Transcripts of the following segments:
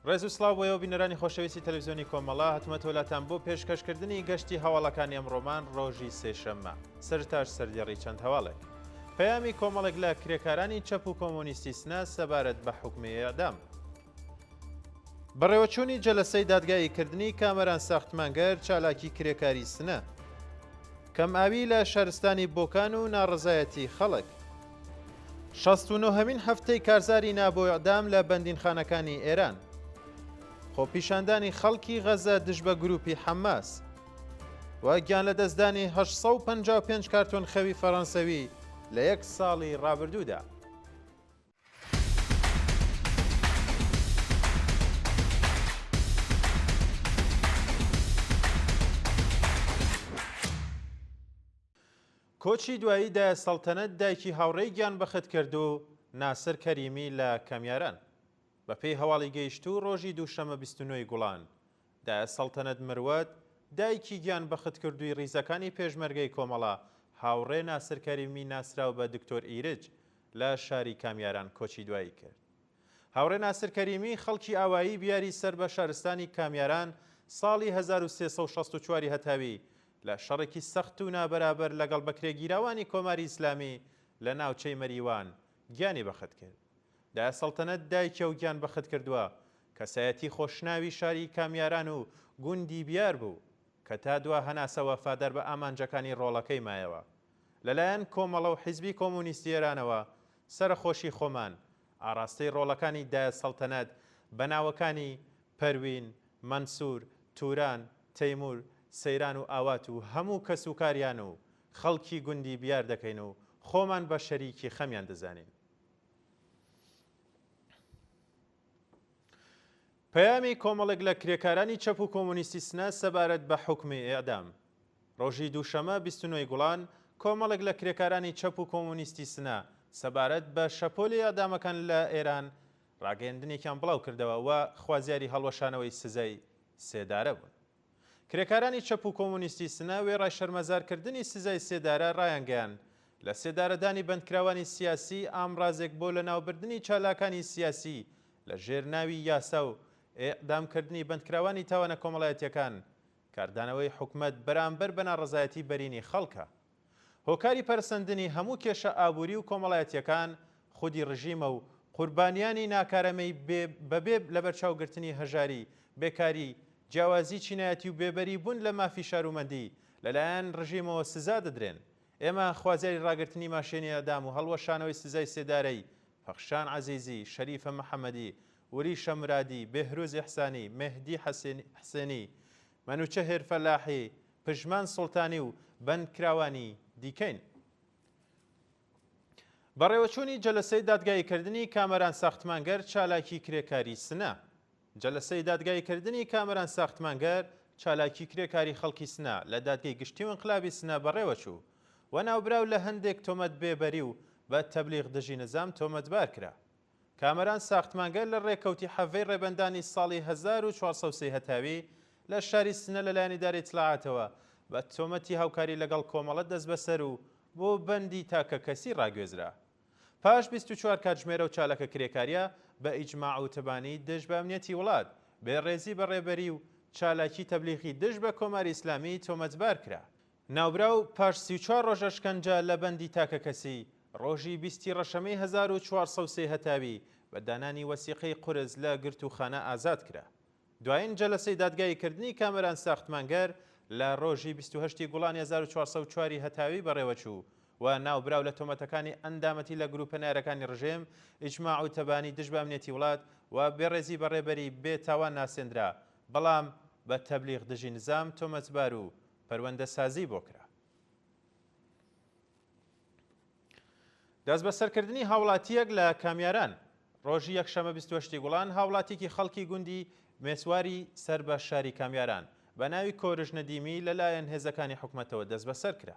ڕێز و سڵاو بۆ ئێوە بینەرانی خۆشەویستی تەلەفزیۆنی کۆمەڵە، هاتومەتەوە لاتان بۆ پێشکەشکردنی گەشتی هەواڵەکانی ئەمڕۆمان ڕۆژی سێشەممە. سەرتاش سەردێڕی چەند هەواڵێک. پەیامی کۆمەڵێک لە کرێکارانی چەپ و کۆمۆنیستی سنە سەبارەت بە حوکمی ئێعدام. بەڕێوەچوونی جەلەسەی دادگاییکردنی کامەران ساختمانگەر چالاکی کرێکاری سنە. کەمئاوی لە شارستانی بۆکان و ناڕەزایەتی خەڵک. 69 هەمین هەفتەی کارزاری نا بۆ ئیعدام لە بەندینخانەکانی ئێران. خۆپیشاندانی خەڵکی غەزە دژ بە گروپی حەماس. و گیانلەدەستدانی 855 کارتۆن خەوی فەرەنسەوی لە یەک ساڵی ڕابردوودا. کۆچی دوایی دایە سەڵتەنەت دایکی هاوڕێی گیانبەختکردوو ناسر کەریمی لە کامیاران. بەپێی هەواڵی گەیشتوو ڕۆژی دووشەمە 29 ی گوڵان دایە سەڵتەنەت مروەت دایکی گیانبەختکردووی ڕیزەکانی پێشمەرگەی کۆمەڵە هاوڕێ ناسر کەریمی ناسراو بە دکتۆر ئیرج لە شاری کامیاران کۆچی دوایی کرد. هاوڕێ ناسر کەریمی خەڵکی ئاوایی بیاری سەر بە شارستانی کامیاران ساڵی 1364 ی هەتاوی لە شەڕێکی سەخت و نابەرابەر لەگەڵ بەکرێگیراوانی کۆماری ئیسلامی لە ناوچەی مەریوان گیانی بەخت کرد. دایە سەڵتەنەت دایکە و گیان بەخت کردووە، کەسایەتی خۆشناوی شاری کامیاران و گوندی بیار بوو، کە تا دوا هەناسە وەفادار بە ئامانجەکانی ڕۆڵەکەی مایەوە. لەلایەن کۆمەڵە و حیزبی کۆمۆنیستی ئێرانەوە سەرەخۆشی خۆمان ئاڕاستەی ڕۆڵەکانی دایە سەڵتەنەت بە ناوەکانی پەروین، مەنسوور، توران، تەیموور، سەیران و ئاوات و هەموو کەسوکاریان و خەڵکی گوندی بیار دەکەین و خۆمان بە شەریکی خەمیان دەزانین. پەیامی کۆمەڵێک لە کرێکارانی چەپ و کۆمۆنیستی سنە سەبارەت بە حوکمی ئێعدام. ڕۆژی دووشەمە 29 ی گوڵان، کۆمەڵێک لە کرێکارانی چەپ و کۆمۆنیستی سنە سەبارەت بە شەپۆلی ئێعدامەکان لە ئێران ڕاگەیەندنێکیان بڵاو کردەوە و خوازیاری هەڵوەشانەوەی سزای سێدارە بوون. کرێکارانی چەپ و کۆمۆنیستی سنە وێڕای شەرمەزارکردنی سزای سێدارە ڕایانگەیاند، لە سێدارەدانی بەندکراوانی سیاسی ئامڕازێک بۆ لەناوبردنی چالاکانی سیاسی لە ژێر ناوی یاسا و ئێعدامکردنی بەندکراوانی تاوانە کۆمەڵایەتییەکان کاردانەوەی حکومەت بەرامبەر بە ناڕەزایەتی بەرینی خەڵکە. هۆکاری پەرەسەندنی هەموو کێشە ئابووری و کۆمەڵایەتییەکان خودی ڕژیمە و قوربانیانی ناکارەمەی بێ بەبێ لەبەرچاوگرتنی هەژاری، بێکاری، جیاوازی چینایەتی و بێبەری بوون لە مافی شارومەندی لەلایەن ڕژیمەوە سزا دەدرێن. ئێمە خوازیاری ڕاگرتنی ماشێنی ئێعدام و هەڵوەشانەوەی سزای سێدارەی پەخشان عەزیزی، شەریفە محەمەدی، وریشە مورادی، بێهروز ئیحسانی، مێهدی حسێنی، مەنوچەهر فەلاحی، پژمان سوڵتانی و بەندکراوانی دیکەین. بەڕێوەچوونی جەلەسەی دادگاییکردنی کامەران ساختمانگەر چالاکی کرێکاری سنە. جەلەسەی دادگاییکردنی کامەران ساختمانگەر چالاکی کرێکاری خەڵکی سنە لە دادگەی گشتی و ئینقلابی سنە بەڕێوەچوو و ناوبراو لە هەندێک تۆمەت بێبەری و بە تەبلیغ دژی نزام تۆمەتبار کرا. کامەران ساختمانگەر لە ڕێکەوتی حەڤەی ڕێبەندانی ساڵی 1403 هەتاوی لە شاری سنە لەلایەن ئیدارەی ئیتلاعاتەوە بە تۆمەتی هاوکاری لەگەڵ کۆمەڵە دەستبەسەر و بۆ بەندی تاکەکەسی ڕاگوێزرا. پاش 24 کاتژمێر ئەو چالاکە کرێکارییە بە ئیجماع و تەبانی دژ بە ئەمنیەتی وڵات، بێ ڕێزی بە ڕێبەری و چالاکی تەبلیغی دژ بە کۆماری ئیسلامی تۆمەتبار کرا. ناوبراو پاش 34 ڕۆژ ئەشکەنجە لە بەندی تاکەکەسی، ڕۆژی 20 ی ڕەشەمەی 1403 هەتاوی بە دانانی وەسیقەی قورس لە گرتووخانە ئازاد کرا. دوایین جەلەسەی دادگاییکردنی کامەران ساختمانگەر لە ڕۆژی 28 ی گوڵانی 1404 ی هەتاوی بەڕێوەچوو و ناوبراو لە تۆمەتەکانی ئەندامەتی لە گرووپە نەیارەکانی ڕژێم، ئیجماع و تەبانی دژ بە ئەمنیەتی وڵات و بێڕێزی بە ڕێبەری بێ تاوان ناسێندرا، بەڵام بە تەبلیغ دژی نزام تۆمەتبار و پەروەندەسازی بۆ کرا. دەستبەسەرکردنی هاوڵاتییەک لە کامیاران. ڕۆژی یەکشەممە 28 ی گوڵان هاوڵاتییەکی خەڵکی گوندی مێسواری سەر بە شاری کامیاران بە ناوی کۆرش نەدیمی لەلایەن هێزەکانی حکومەتەوە دەستبەسەر کرا.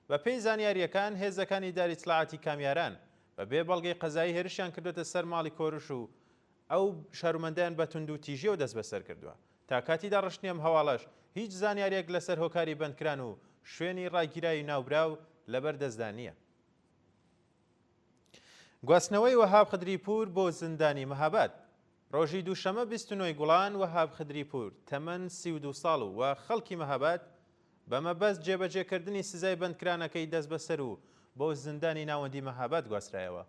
بەپێی زانیارییەکان هێزەکانی ئیداری ئیتلاعاتی کامیاران بە بێ بەڵگەی قەزایی هێرشیان کردووەتە سەر ماڵی کۆرش و ئەو شارومەندەیان بە توندوتیژیەوە دەستبەسەر کردووە. تا کاتی داڕشتنی ئەم هەواڵەش هیچ زانیارییەک لەسەر هۆکاری بەندکران و شوێنی ڕاگیراوی ناوبراو لەبەر دەستدا نییە. گواستنەوەی وەهاب خدریپوور بۆ زیندانی مەهاباد. ڕۆژی دووشەمە 29 ی گوڵان وەهاب خدریپوور تەمەن 32 ساڵ و خەڵکی مەهاباد بە مەبەست جێبەجێکردنی سزای بەندکرانەکەی دەستبەسەر و بۆ زیندانی ناوەندی مەهاباد گواسترایەوە.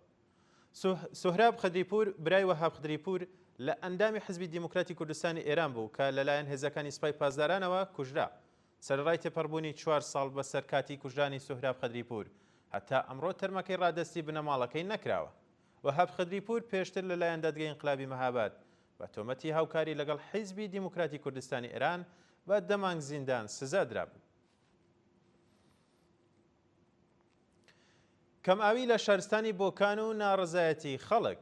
سوهراب خدریپوور برای وەهاب خدریپوور لە ئەندامی حزبی دیموکراتی کوردستانی ئێران بوو کە لەلایەن هێزەکانی سپای پاسدارانەوە کوژرا. سەرەڕای تێپەڕبوونی چوار ساڵ بەسەر کاتی کوژرانی سوهراب خدریپوور، هەتا ئەمڕۆ تەرمەکەی ڕادەستی بنەماڵەکەی نەکراوە. وەهاب خدریپوور پێشتر لەلایەن دادگەی ئینقلابی مەهاباد بە تۆمەتی هاوکاری لەگەڵ حیزبی دیموکراتی کوردستانی ئێران بە دە مانگ زیندان سزا درابوو. کەمئاوی لە شارستانی بۆکان و ناڕەزایەتی خەڵک.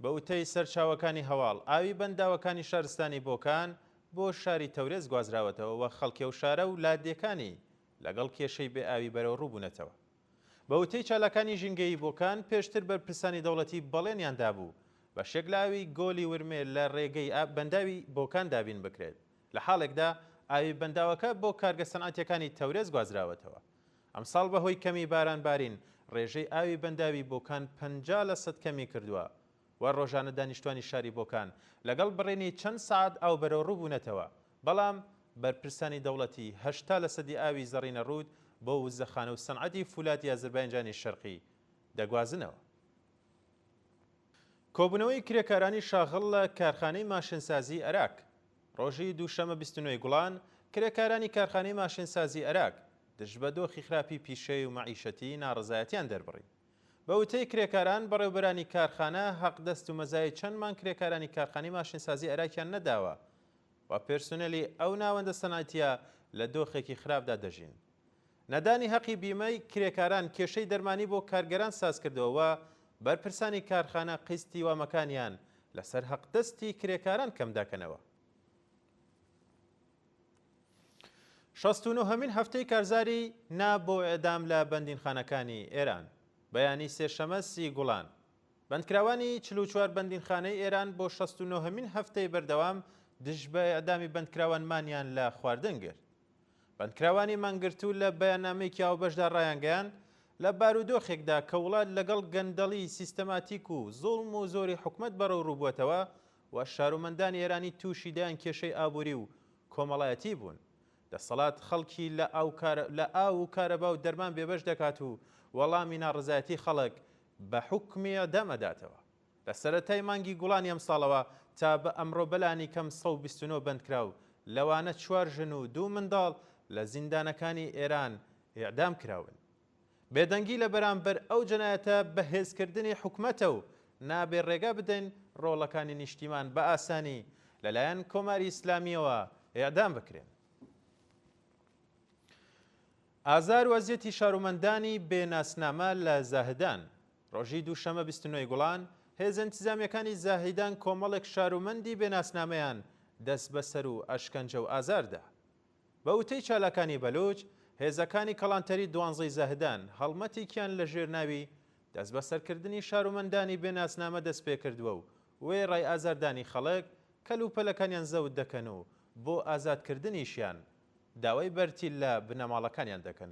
بە وتەی سەرچاوەکانی هەواڵ، ئاوی بەنداوەکانی شارستانی بۆکان بۆ شاری تەورێز گوازراوەتەوە و خەڵکی ئەو شارە و لادێکانی لەگەڵ کێشەی بێ ئاوی بەرەوڕوو بوونەتەوە. بە وتەی چالاکانی ژینگەیی بۆکان، پێشتر بەرپرسانی دەوڵەتی بەڵێنیان دابوو بەشێک لە ئاوی گۆلی ورمێ لە رێگەی بەنداوی بۆکان دابین بکرێت، لە حاڵێکدا ئاوی بەنداوەکە بۆ کارگە سەنعەتییەکانی تەورێز گوازراوەتەوە. ئەمساڵ بەهۆی کەمی باران بارین رێژەی ئاوی بەنداوی بۆکان 50 لەسەد کەمی کردووە و رۆژانە دانیشتوانی شاری بۆکان لەگەڵ بڕینی چەند سەعات ئاو بەرەوڕوو بوونەتەوە، بەڵام بەرپرسانی دەوڵەتی 80 لەسەدی ئاوی زەڕینە ڕوود بۆ وزەخانە و سەنعەتی فولادی ئازرباینجانی شەرقی دەگوازنەوە. کۆبوونەوەی کرێکارانی شاغڵ لە کارخانەی ماشێنسازی ئەراک ڕۆژی دووشەمە 29 ی گوڵان، کرێکارانی کارخانەی ماشێنسازی ئەراک دژ بە دۆخی خراپی پیشەیی و مەعیشەتی ناڕەزایەتیان دەربڕی. بە وتەی کرێکاران، بەڕێوبەرانی کارخانە حەقدەست و مەزایای چەند مانگ کرێکارانی کارخانەی ماشێنسازی ئەراکیان نەداوە و پێرسونێلی ئەو ناوەندە سەنعەتییە لە دۆخێکی خراپدا دەژین. نەدانی هەقی بیمەی کرێکاران کێشەی دەرمانی بۆ کارگەران سازکردووە و بەرپرسانی کارخانە قیستی وامەکانیان لەسەر هەقدەستی کرێکاران کەمدەکەنەوە. 69 هەمین هەفتەی کارزاری نا بۆ ئێعدام لە بەندینخانەکانی ئێران بەیانی سێشەمە سی گوڵان بەندکراوانی 44 بەندینخانەی ئێران بۆ 69 هەمین هەفتەی بەردەوام دژ بە ئێعدامی بەندکراوان مانیان لە خواردن گرت. بەندکراوانی مانگرتوو لە بەیاننامەیەکی هاوبەشدا ڕایانگەیاند، لە بارودۆخێکدا کە وڵات لەگەڵ گەندەڵی سیستەماتیک و زوڵم و زۆری حکومەت بەرەوڕوو بووەتەوە و شارومەندانی ئێرانی تووشی دەیان کێشەی ئابووری و کۆمەڵایەتی بوون، دەسەڵات خەڵکی لە لە ئاو و کارەبا و دەرمان بێبەش دەکات و وەڵامی ناڕەزایەتی خەڵک بە حوکمی ئێعدام ئەداتەوە. لە سەرەتای مانگی گوڵانی ئەمساڵەوە تا بە ئەمڕۆ بەلانیکەم 129 بەندکراو، لەوانە چوار ژن و دوو منداڵ لە زیندانەکانی ئێران ئێعدام کراون. بێدەنگی لە بەرامبەر ئەو جەنایەتە بەهێزکردنی حکومەتە و نابێ ڕێگا بدەین ڕۆڵەکانی نیشتیمان بە ئاسانی لەلایەن کۆماری ئیسلامییەوە ئێعدام بکرێن. ئازار و ئەزیەتی شارومەندانی بێ ناسنامە لە زاهدان ڕۆژی دووشەمە 29 ی گوڵان، هێزە ئینتزامییەکانی زاهیدان کۆمەڵێک شارومەندی بێ ناسنامەیان دەستبەسەر و ئەشکەنجە و ئازار دا. بە وتەی چالاکانی بەلووچ، هێزەکانی کەڵانتەری دوانزەی زاهدان هەڵمەتێکیان لە ژێر ناوی دەستبەسەرکردنی شارومەندانی بێ ناسنامە دەستپێکردووە و وێڕای ئازاردانی خەڵک، کەلوپەلەکانیان زەوت دەکەن و بۆ ئازادکردنیشیان داوای بەرتیل لە بنەماڵەکانیان دەکەن.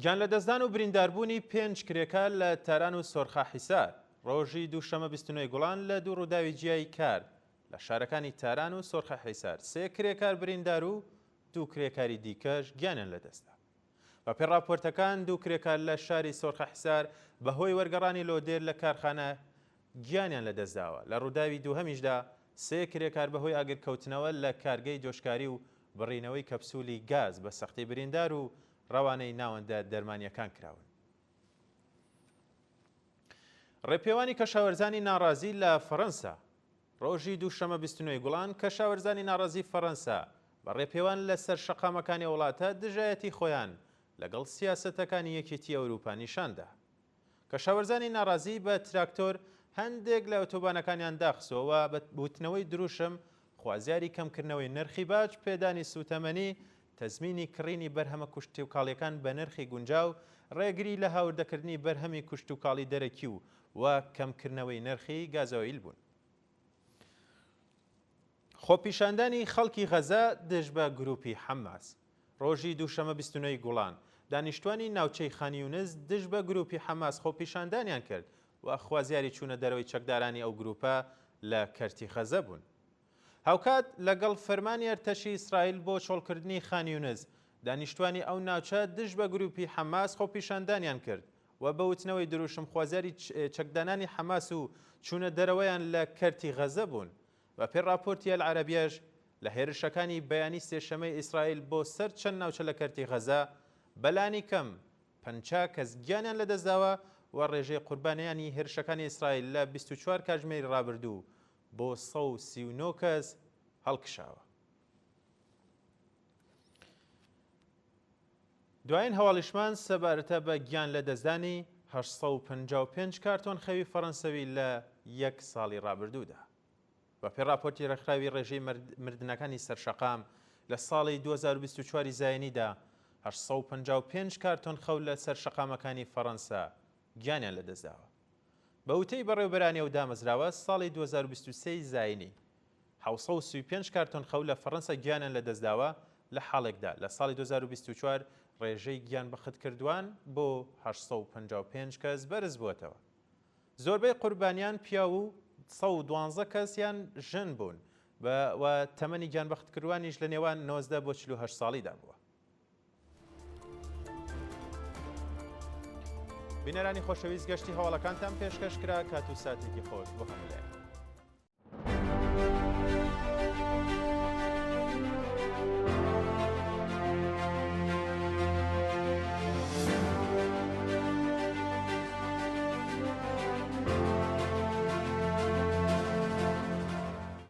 گیانلەدەستدان و برینداربوونی پێنج کرێکار لە تاران و سۆرخە حیسار ڕۆژی دووشەمە 29 گوڵان لە دوو ڕووداوی جیای کار لە شارەکانی تاران و سۆرخە حیسار سێ کرێکار بریندار و دوو کرێکاری دیکەش گیانیان لەدەستدا. بەپێی ڕاپۆرتەکان دوو کرێکار لە شاری سۆرخە حیسار بەهۆی وەرگەڕانی لۆدێر لە کارخانە گیانیان لەدەستداوە، لە ڕووداوی دووهەمیشدا سێ کرێکار بەهۆی ئاگرکەوتنەوە لە کارگەی جۆشکاری و بڕینەوەی کەپسولی گاز بە سەختی بریندار و ڕەوانەی ناوەندە دەرمانییەکان کراون. ڕێپێوانی کەشاوەرزانی ناڕازی لە فەڕەنسا ڕۆژی دووشەمە 29 ی گوڵان کەشاوەرزانی ناڕازی فەڕەنسا بە ڕێپێوان لەسەر شەقامەکانی ئەو وڵاتە دژایەتی خۆیان لەگەڵ سیاسەتەکانی یەکێتی ئەوروپا نیشاندا. کەشاوەرزانی ناڕازی بە تراکتۆر هەندێک لە ئۆتۆبانەکانیان داخستووە و بە وتنەوەی دروشم خوازیاری کەمکردنەوەی نرخی باج، پێدانی سووتەمەنی، تەزمینی کڕینی بەرهەمە کوشتوکاڵییەکان بە نرخی گونجاو، ڕێگری لە هاوردەکردنی بەرهەمی کوشتوکاڵی دەرەکی و و کەمکردنەوەی نرخی گازۆیل بوون. خۆپیشاندانی خەڵکی غەزە دژ بە گروپی حەماس ڕۆژی دووشەمە 29 ی گوڵان، دانیشتوانی ناوچەی خان یونس دژ بە گروپی حەماس خۆپیشاندانیان کرد و. و خوازیاری چوونە دەرەوەی چەکدارانی ئەو گرووپە لە کەرتی غەزە بوون. هاوکات لەگەڵ فەرمانی ئەرتەشی ئیسرائیل بۆ چۆڵکردنی خان یونس، دانیشتوانی ئەو ناوچە دژ بە گرووپی حەماس خۆپیشاندانیان کرد و بە وتنەوەی دروشم خوازیاری چەکدانانی حەماس و چوونە دەرەوەیان لە کەرتی غەزە بوون. بەپێی ڕاپۆرتی ئەلعەرەبیەش، لە هێرشەکانی بەیانی سێشەممەی ئیسرائیل بۆ سەر چەند ناوچە لە کەرتی غەزە، بەلانیکەم 50 کەس گیانیان لەدەستداوە و ڕێژەی قوربانیانی هێرشەکانی ئیسرائیل لە 24 کاتژمێری ڕابردوو بۆ 139 کەس هەڵکشاوە. دوایین هەواڵیشمان سەبارەتە بە گیان لەدەستدانی 855 کارتۆن خەوی فەڕەنسەوی لە یەک ساڵی ڕابردوودا. بەپێی ڕاپۆرتی ڕێکخراوی ڕێژەی مردنەکانی سەرشەقام لە ساڵی 2024 زایینیدا 855 کارتۆن خەو لە سەر شەقامەکانی فەڕەنسا گیانیان لەدەستداوە. بە وتەی بەڕێوەبەرانی ئەو دامەزراوە ساڵی 2023 زایینی 735 کارتۆن خەو لە فەڕەنسا گیانیان لەدەستداوە لە حاڵێکدا لە ساڵی 2024 ڕێژەی گیانبەختکردووان بۆ 855 کەس بەرزبووەتەوە. زۆربەی قوربانیان پیاو و 112 کەسیان ژن بوون و تەمەنی گیانبەختکردووانیش لە نێوان 19 بۆ 48 ساڵیدا بووە. بینەرانی خۆشەویست گەشتی هەواڵەکانتان پێشکەش کرا کات و ساتێکی خۆش بۆ هەموو لایەک.